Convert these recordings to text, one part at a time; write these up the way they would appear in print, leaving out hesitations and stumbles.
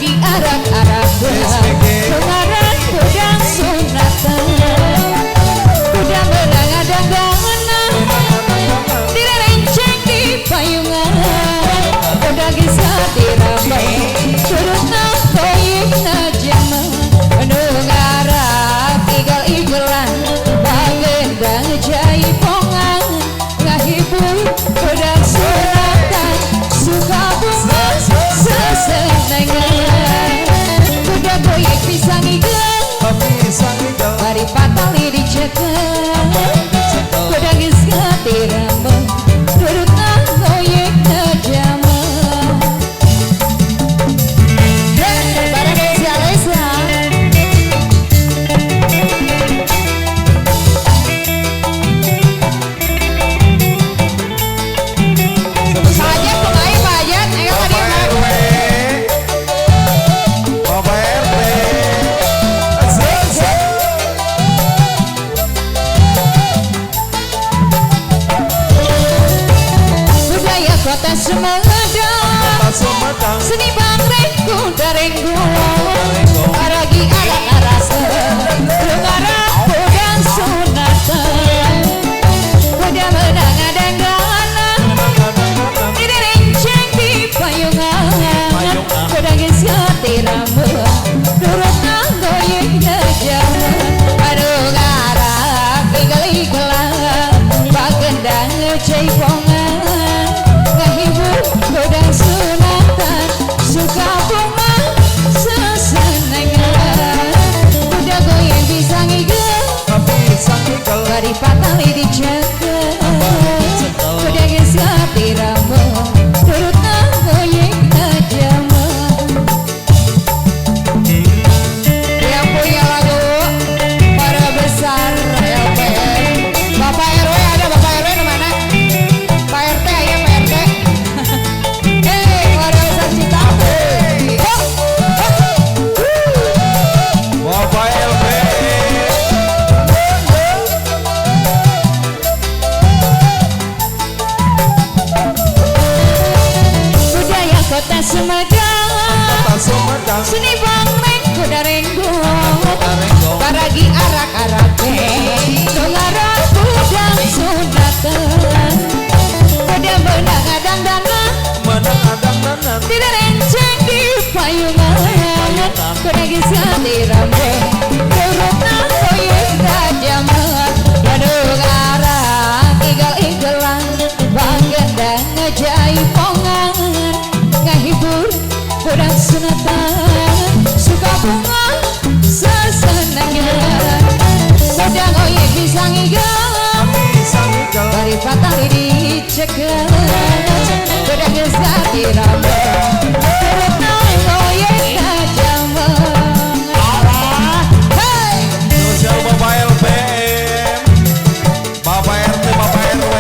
Aragi arak-arak Pengaran kudang sunatan Kuda menang adang-dangan Direnceng di payungan Kuda gisah diramai Turut nakoyik najama Nungarak igal-igalan Bagendang jaipongan Ngahibur kudang sunatan Suka bunga sesenengan Kuda goyek pisang igel Bari patali dicekel Kuda geus katiramba Turut ngoyek najama. Hey, bareng Desi Alesa. Saja pemain Pak Ajat, ayo Bapak tadi RW, Bapak RT, Budaya kota Sumedang, Kota Sumedang, seni bangreng kuda renggo, aragi arak-arakan, lungarak kudang sunatan, kuda menang adang-danan, direnceng di payungan, kuda geus katirame, nurut nggoyek najama, aduh ngarak igal-igalan, bagendang jaipongan, ngahibur godang sunatan, suka bunga sesenengan, kuda goyang pisang igel, pisang igel, bari patali dicekel, kuda geus katirame, turut nggoyek najama. Yang punya lagu para besar LPM, Bapak RW ada, Bapak RW di mana? Pak RT ayo Pak RT. Hei, para besar Citapu. Ho, ho, Bapak LP, Budaya kota Sumedang, Kota Sumedang, seni bangreng kuda renggo, Renggo, baragi arak-arake, nungarak kudang sunatan, kuda menang adang-danan, menang adang-danan, tidak renceng di payungan, kuda geus katirame, turut nggoyek tajama, aduh ngarak igal-igalan, bagendang ngejaipongan, ngahibur kudang sunatan, suka bunga sesenengan, kuda ngoyek pisang igel, pisang igel, bari patali dicekel, kuda geus katirame, turut ngoyek tajama. Hey! Sosial Bapak LPM, Bapak RT, Bapak RW.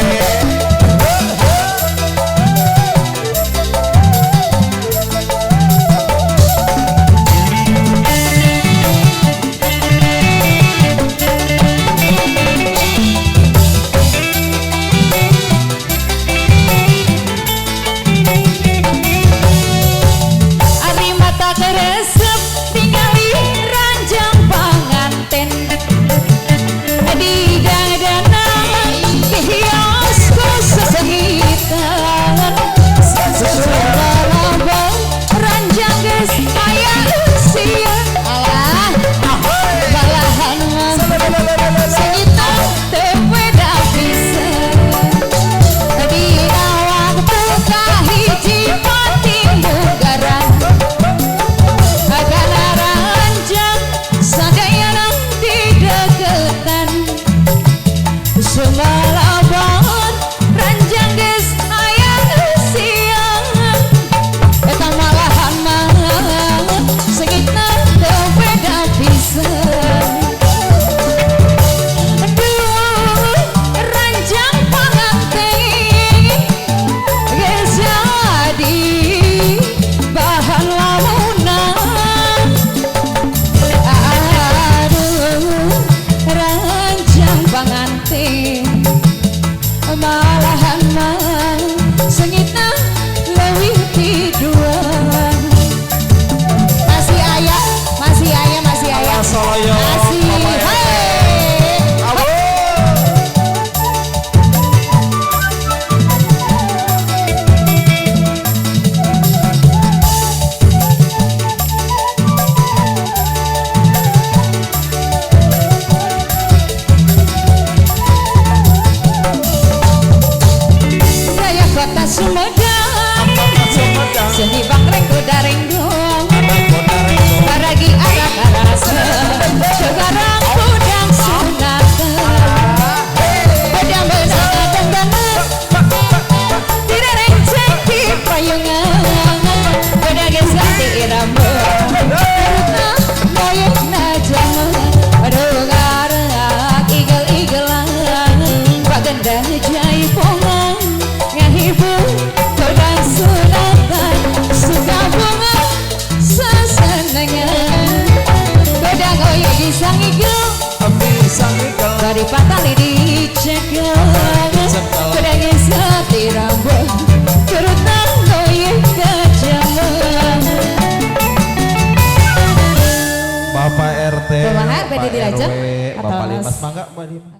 Bapak bade dilajeng. RW, Bapak Atos. Limas, mangga Mbak Lima.